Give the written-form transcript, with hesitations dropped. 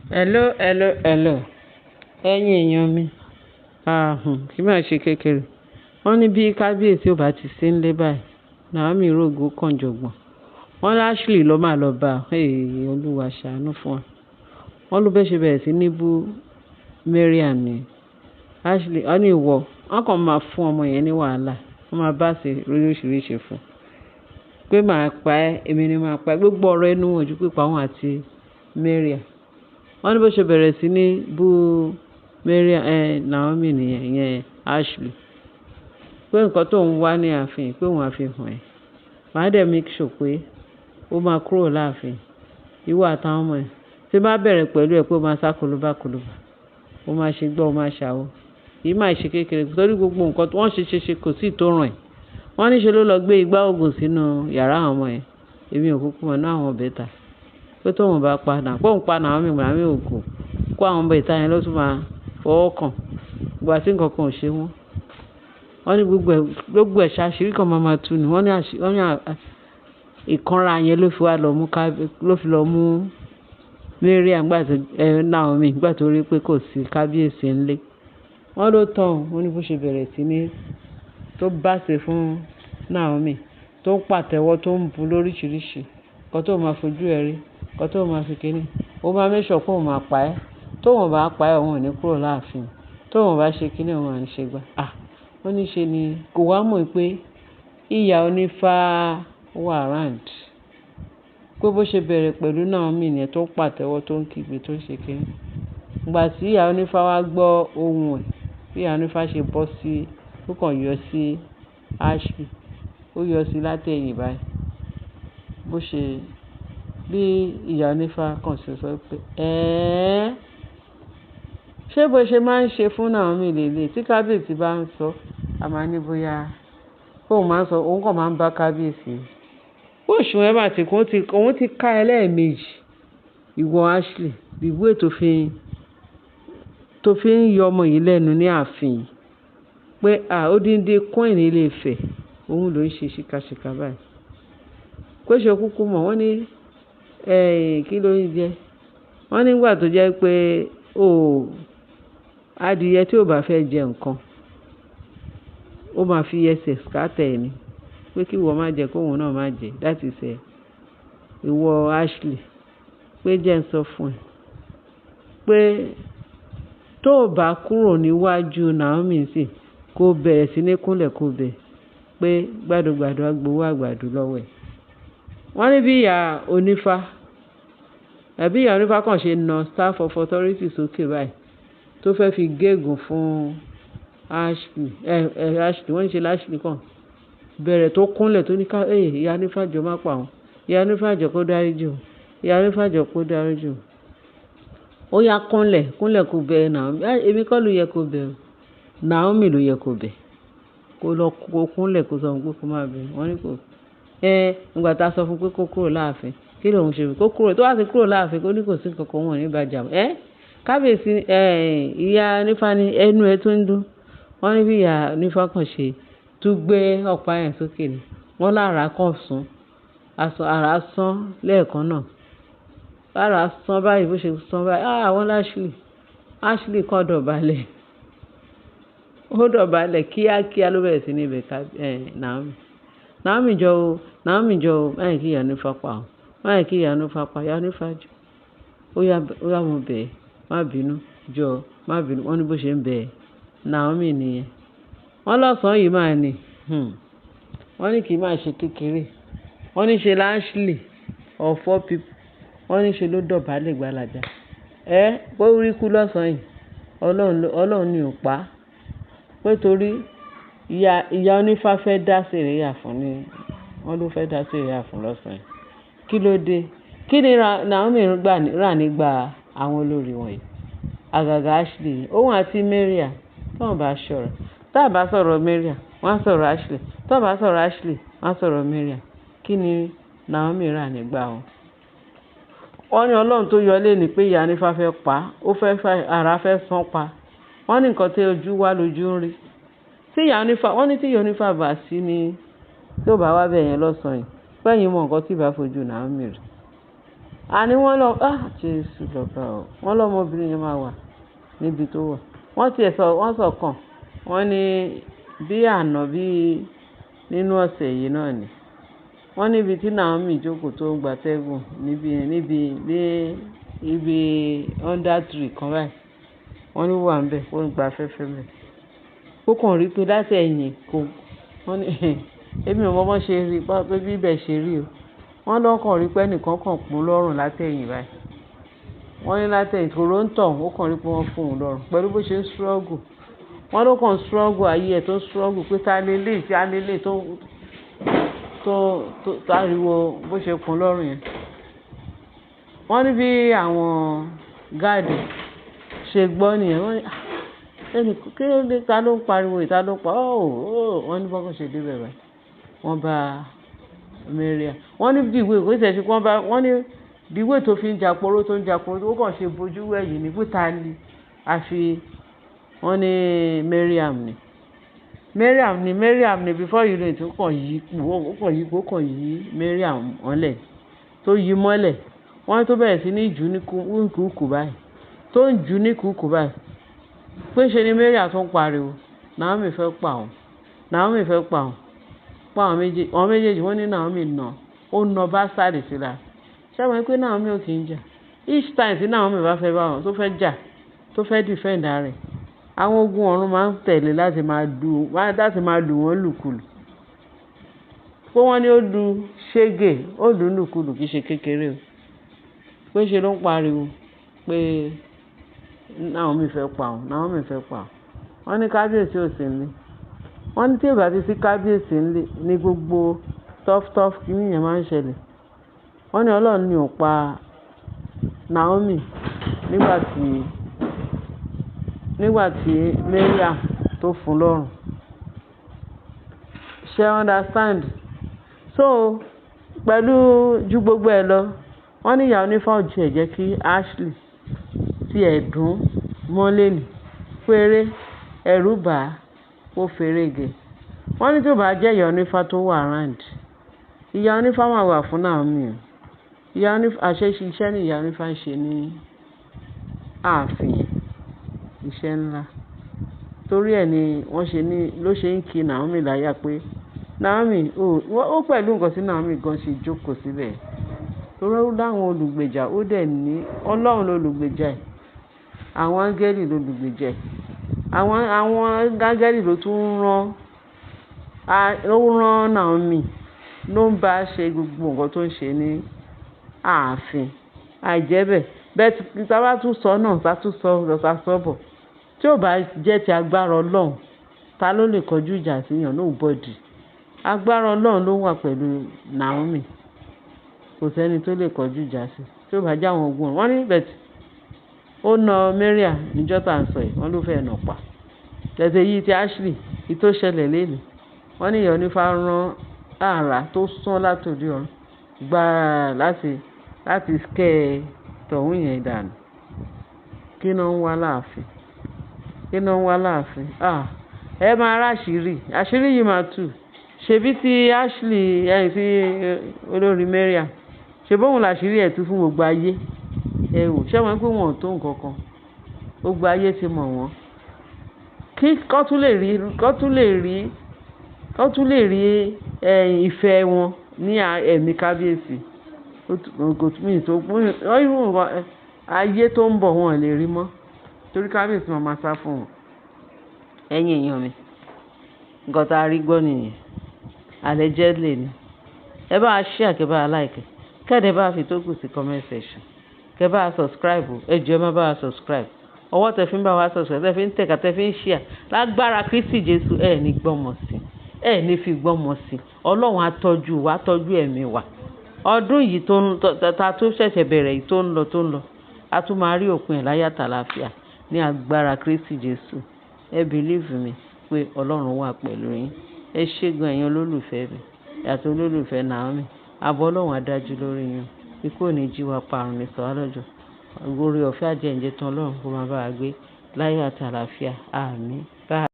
Hello, hello, hello. Ẹ̀yin èèyàn mi, kí máa ṣe kékeré. Wọ́n ní bí kábíyèsí ò bá ti sí nílé báyìí, Naomi rògo kànjọ̀gbọ̀n. Wọ́n ní Ashley ló máa lọ bá. Hey, Olúwa ṣàánú fún wa. Wọ́n ló bẹ́ ṣe bẹ̀rẹ̀ sí ní bú Mariam ni. Ashley, wọ́n ní ìwọ, wọ́n kàn máa fún ọmọ yẹn ní wàhálà. Wọ́n máa bá ṣe oríṣiríṣi fún un. Pé màá pa ẹ́, èmi ni màá pa ẹ́. Gbogbo ọ̀rọ̀ ẹnu wọn ju pípa wọn àti Mariam. Wọ́n ní bó ṣe bẹ̀rẹ̀ sí ní bú Mariam, Naomi nìyẹn, ìyẹn Ashley. Pé nǹkan tó ń wá ní ààfin, pé òun á fi hàn ẹ́. Màá dẹ̀ make sure pé ó máa kúrò láàfin. Ìwọ àtàwọn ọmọ ẹ. Tí bá bẹ̀rẹ̀ pẹ̀lú ẹ pé ó máa sá kolobá kolobá. Ó máa ṣe gbọ́, ó máa ṣàwó. Kì í máa ṣe kékeré torí gbogbo nǹkan tí wọ́n ṣe ṣe ṣe kò sí tó ràn ẹ́. Wọ́n ní ṣe ló lọ gbé igbá òògùn sínú yàrá àwọn ọmọ yẹn. Èmi ò kúkú mọ̀ ní àwọn bẹ́tà. Pé tóun bá pa náà, pé òun pa Naomi, Naomi ògùn. Kó àwọn bẹ́tà yẹn ló tún máa fọwọ́ kàn. Ìgbà tí nǹkan kan ò ṣe wọ́n. Wọ́n ní gbogbo ẹ̀ ṣàṣírí kan máa ma tú ni. Wọ́n ní àṣí, wọ́n ní ìkanra yẹn ló fi wá lọ mú ká, ló fi lọ mú Mariam nígbà tó, Naomi nígbà tó rí pé kò sí kábíyèsí nílé. Wọ́n ló tán o. Wọ́n ní bó ṣe bẹ̀rẹ̀ sí ní tó bá ṣe fún Naomi, tó ń pàtẹ́wọ́, tó ń bu lóríṣiríṣi. Ǹkan tó máa fojú ẹ rí, ǹkan tó máa fi kíni. Ó máa make sure pé òun máa pa ẹ́. Tóun ò bá pa ẹ́, òun ò ní kúrò láàfin. Tóun ò bá ṣe kíni, òun ò ní ṣe gbá. À, wọ́n ní ṣe ni kò wá mọ̀ pé ìyá onífá wà round. Pé bó ṣe bẹ̀rẹ̀ pẹ̀lú Naomi nìyẹn tó ń pàtẹ́wọ́, tó ń kígbe, tó ń ṣe kíni. Ìgbà tí ìyá onífá wá gbọ́ ohùn ẹ̀, bí ìyá onífá ṣe bọ́ sí, ó kàn yọ sí Ashley. Ó yọ sí láti ẹ̀yìn báyìí. Bó ṣe, bí ìyá onífá kàn ṣe sọ pé, "Ẹ́ẹ́, ṣé bó ṣe máa ń ṣe fún Naomi lélẹ̀ tí kábíyèsí bá ń sọ, a máa ní bóyá òun máa ń sọ, òun kàn máa ń bá kábíyèsí. Bó òṣùwọ̀n ẹ bá ti kún, òun ti ká ẹ lẹ́ẹ̀mejì. Ìwọ Ashley, the way tó fi ń yọ ọmọ yìí lẹ́nu ní ààfin. Pé à, odindi queen ilé Ifẹ̀, òun ló ń ṣe ṣìkàṣìkà báyìí. Pé ṣe o kúkú mọ̀?" Wọ́n ní, kí ló ń jẹ? Wọ́n ní nígbà tó jẹ́ pé o, adìẹ tí ò bá fẹ́ jẹ nǹkan, ó máa fi ẹsẹ̀ scatter ẹ ni. Pé kí ìwọ má jẹ kó òun náà má jẹ. That is ẹ. Ìwọ Ashley, pé jẹ́ ń sọ fún ẹ. Pé tó bá kúrò níwájú Naomi sì, kó bẹ̀rẹ̀ sí ní kúnlẹ̀ kó bẹ̀. Pé gbàdúgbàdù á gbowó àgbàdo lọ́wọ́ ẹ̀. Wọ́n ní bí ìyá onífá, àbí ìyá onífá kàn ṣe na staff of authority sókè báyìí tó fẹ́ fi gégùn fún Ashley, Ashley. Wọ́n ní ṣe Ashley kàn bẹ̀rẹ̀ tó kúnlẹ̀ tó ní ká, "Ẹ, ìyá onífá jọ má pa òun. Ìyá onífá jọ kó dáríjì òun. Ìyá onífá jọ kó dáríjì òun." Ó yá kúnlẹ̀, kúnlẹ̀ kó bẹ Naomi. Èmi kọ́ ló yẹ kó bẹ o. Naomi ló yẹ kó bẹ. Kó lọ kó kúnlẹ̀ kó sọ fún pé kó má bẹ. Wọ́n ní kò. Ìgbà tá a sọ fún pé kó kúrò láàfin, kí ló ń ṣe? Kó kúrò, tó bá ti kúrò láàfin, kó ní kò sí nǹkan kan wọ́n ò ní bá jà mọ́. Kábíyèsí, ìyá onífá ní ẹnu ẹ tó ń dún. Wọ́n ní bí ìyá onífá kàn ṣe tún gbé ọ̀pá yẹn sókè ni. Wọ́n lára kan sún. Aṣọ àrá sán lẹ́ẹ̀kan náà. Àrá sán báyìí bó ṣe sán báyìí. Ah, wọ́n Ashley, Ashley kan dọ̀bálẹ̀. Ó dọ̀bálẹ̀ kíákíá ló bẹ̀rẹ̀ sí ní bẹ ká, Naomi. Naomi jọ o, Naomi jọ o, má jẹ́ kí ìyá onífá pa o. Má jẹ́ kí ìyá onífá pa, ìyá onífá jọ. Ó yá mo bẹ̀ ẹ́, má bínú, jọ, má bínú. Wọ́n ní bó ṣe ń bẹ Naomi nìyẹn. Wọ́n lọ́sàn-án yìí máa ní, Wọ́n ní kì í máa ṣe kékeré. Wọ́n ní ṣe Ashley of all people. Wọ́n ní ṣe ló dọ̀bálẹ̀ gbalaja. Pé ó rí kú lọ́sàn-án yìí. Ọlọ́run ni ò pa. Pé torí ìyá onífá fẹ́ dá sẹ̀ríà fún ni. Wọ́n ló fẹ́ dá sẹ̀ríà fún lọ́sàn-án yìí. Kí ló dé? Kí ni Naomi rà nígbà àwọn olórí wọ̀nyí? Àgàgà Ashley, òun àti Mariam, tí wọ́n bá ṣọ́ra. Tí a bá sọ̀rọ̀ Mariam, wọ́n á sọ̀rọ̀ Ashley. Tí wọ́n bá sọ̀rọ̀ Ashley, wọ́n á sọ̀rọ̀ Mariam. Kí ni Naomi rà nígbà wọn? Wọ́n ní Ọlọ́run tó yọ lé ní pé ìyá onífá fẹ́ pa, ó fẹ́ fẹ́, ara fẹ́ sán pa. Wọ́n ní nǹkan tí ojú wá lójú ń rí. Tí ìyá onífá, wọ́n ní tí ìyá onífá bá sí ní, tí ó bá wá bẹ̀ yẹn lọ́sàn-án yìí, pé ẹ̀yin mọ nǹkan tí ìbá fojú Naomi rí. Àní wọ́n lọ, ah, Jésù lọ́ba o. Wọ́n lọ́mọbìnrin yẹn máa wà níbi tó wà. Wọ́n ti ẹ̀ sọ, wọ́n sọ kan. Wọ́n ní bí àná bí nínú ọ̀sẹ̀ yìí náà ni. Wọ́n níbi tí Naomi jókòó tó ń gbatẹ́gùn níbi, níbi, ní ibi under tree kan báyìí. Wọ́n ní ó wà níbẹ̀, ó ń gba afẹ́fẹ́ níbẹ̀. Ó kàn rí pé láti ẹ̀yìn kò, wọ́n ní èmi ò mọ̀ bó ṣe rí, bí ibẹ̀ ṣe rí o. Wọ́n ló kàn rí pé ẹnìkan kan pọ́n lọ́rùn láti ẹ̀yìn báyìí. Wọ́n ní láti ẹ̀yìn torí ó ń tọ̀, ó kàn rí pé wọ́n fún òun lọ́rùn pẹ̀lú bó ṣe ń struggle. Wọ́n ló kàn struggle ayé ẹ tó ń struggle pé ta lé lé, ta lé lé tó, tó, tó, táriwo bó ṣe kún lọ́rùn yẹn. Wọ́n ní bí àwọn guard ṣe gbọ́ nìyẹn. Wọ́n ní, "Ah, ẹni kí ló dé, ta ló ń pariwo yìí, ta ló ń pa?" Oh, oh, wọ́n ní bó ṣe dé bẹ̀ báyìí. Wọ́n bá Mariam. Wọ́n ní the way, kò ṣe pé wọ́n bá, wọ́n ní the way tó fi ń jàporó tó ń jàporó, ó kàn ṣe bojú wẹ̀yìn ní pé ta ni. Àfi wọ́n ní Mariam ni. Mariam ni, Mariam ni before you know it, ó kàn yí, ó kàn yí, ó kàn yí Mariam mọ́lẹ̀, tó yí mọ́lẹ̀. Wọ́n ní tó bẹ̀rẹ̀ sí ní jù ní kúkú báyìí, tó ń jù ní kúkú báyìí. Pé ṣe ni Mariam tó ń pariwo, Naomi fẹ́ pa òun, Naomi fẹ́ pa òun. Pa àwọn méjèèjì wọ́n ní Naomi nà, ó na bastard sí lára. Ṣé ẹ mọ̀ pé Naomi ò kí ń jà? Each time tí Naomi bá fẹ́ bá wọn, tó fẹ́ jà, tó fẹ́ defend ara rẹ̀, àwọn ogun ọ̀run máa ń tẹ̀lé láti máa lu, láti máa lù wọ́n lùkulù. Pé wọ́n ní ó lu ṣégè, ó lù lùkulù kì í ṣe kékeré o. Pé ṣe ló ń pariwo pé Naomi fẹ́ pa òun, Naomi fẹ́ pa òun. Wọ́n ní kábíyèsí ò sí nílé. Wọ́n ní tí ò bá ti sí kábíyèsí nílé ní gbogbo tough tough kíní yẹn máa ń ṣẹlẹ̀. Wọ́n ní Ọlọ́run ni ò pa Naomi nígbà tí Mariam tó fún lọ́rùn. Ṣé understand? So pẹ̀lú ju gbogbo ẹ lọ, wọ́n ní ìyá onífá ò tiẹ̀ jẹ́ kí Ashley tí ẹ̀ dùn mọ́ léni. Péré ẹ̀rù bà á, ó feré gẹ. Wọ́n ní tí ó bá jẹ́ ìyá onífá tó wà around, ìyá onífá máa wà fún Naomi o. Ìyá onífá, àṣẹ iṣẹ́ ni ìyá onífá ń ṣe ní ààfin, iṣẹ́ ńlá. Torí ẹ ni wọ́n ṣe ní, ló ṣe ń kí Naomi láyà pé Naomi, ó pẹ̀lú nǹkan tí Naomi gan ṣe jókòó síbẹ̀. Torí ó láwọn olùgbèjà, ó dẹ̀ ní Ọlọ́run lolùgbèjà ẹ̀. Àwọn áńgẹ́lì lolùgbèjà ẹ̀. Àwọn áńgẹ́lì ló tún rán, ló rán Naomi, ló ń bá ṣe gbogbo nǹkan tó ń ṣe ní ààfin. Àìjẹ́bẹ̀. But tí a bá tún sọ náà, tá tún sọ lọ tá sọ bọ̀. Tí ó bá jẹ́ ti agbára Ọlọ́run, ta ló lè kọjú ìjà sí èèyàn? Nobody. Agbára Ọlọ́run ló wà pẹ̀lú Naomi. Kò sí ẹni tó lè kọjú ìjà sí. Tí ó bá jẹ́ àwọn ogun ọ̀run. Wọ́n ní but ó na Mariam níjọ́ tá ń sọ yìí, wọ́n ló fẹ́ nà pa. But èyí tí Ashley, èyí tó ṣẹlẹ̀ léni. Wọ́n ní ìyá onífá rán àrá tó sán láti òde ọ̀run gbáà láti scare tọ̀hún yẹn dànù. Kí ló ń wá láàfin? Kí ló ń wá láàfin? Ah! Ẹ máa rí àṣírí. Àṣírí yìí máa tú. Ṣèbí tí Ashley, ẹni tí olórí Mariam, ṣe bóun làṣírí ẹ̀ tú fún gbogbo ayé. Ẹ wò, ṣé wọ́n pé wọn ò tó nǹkan kan. Gbogbo ayé ti mọ̀ wọ́n. Kí kọ́ tún lè rí, kọ́ tún lè rí, kọ́ tún lè rí, ìfẹ́ wọn ní ẹ̀mí kábíyèsí. Kò tún mi tó, irú ayé tó ń bọ̀ wọ́n ò lè rí mọ́. Torí kábíyèsí máa ma sá fún wọn. Ẹ̀yin èèyàn mi, nǹkan tí a rí gbọ́ nìyẹn. Allegedly ni. Ẹ bá wa share, kẹ́ bá wa like. Kẹ́ẹ̀dẹ̀ bá wa fi tó kù sí comment section. Kẹ́ bá wa subscribe. Ẹ jọ̀ọ́ ẹ má bá wa subscribe. Ọwọ́ tẹ fi ń bá wa subscribe, tẹ fi ń tẹ̀ka, tẹ fi ń share. Lágbára Kristi Jesu, ẹ ní gbọ́mọ sí. Ẹ ní fi gbọ́mọ sí. Ọlọ́run á tọ́jú wa, á tọ́jú ẹ̀mí wa. Ọdún yìí tó ń, ta tó ṣẹ̀ṣẹ̀ bẹ̀rẹ̀ yìí tó ń lọ, tó ń lọ. A tún máa rí òpin ẹ̀ láyọ̀ àtàlàáfíà ní agbára Kristi Jesu. Ẹ believe me pé Ọlọ́run wà pẹ̀lú yín. Ẹ ṣé gan ẹ̀yin olólùfẹ́ mi àti olólùfẹ́ Naomi. Ààbò Ọlọ́run á dájú lórí yín. Ikú ò ní jí wa pa, àrùn ní sọ wá lọ́jọ́. Oore ọ̀fẹ́ àjẹ́ǹjẹ́ tán Ọlọ́run kó máa bá wa gbé láyọ̀ àti àlàáfíà. Àmín. Bye.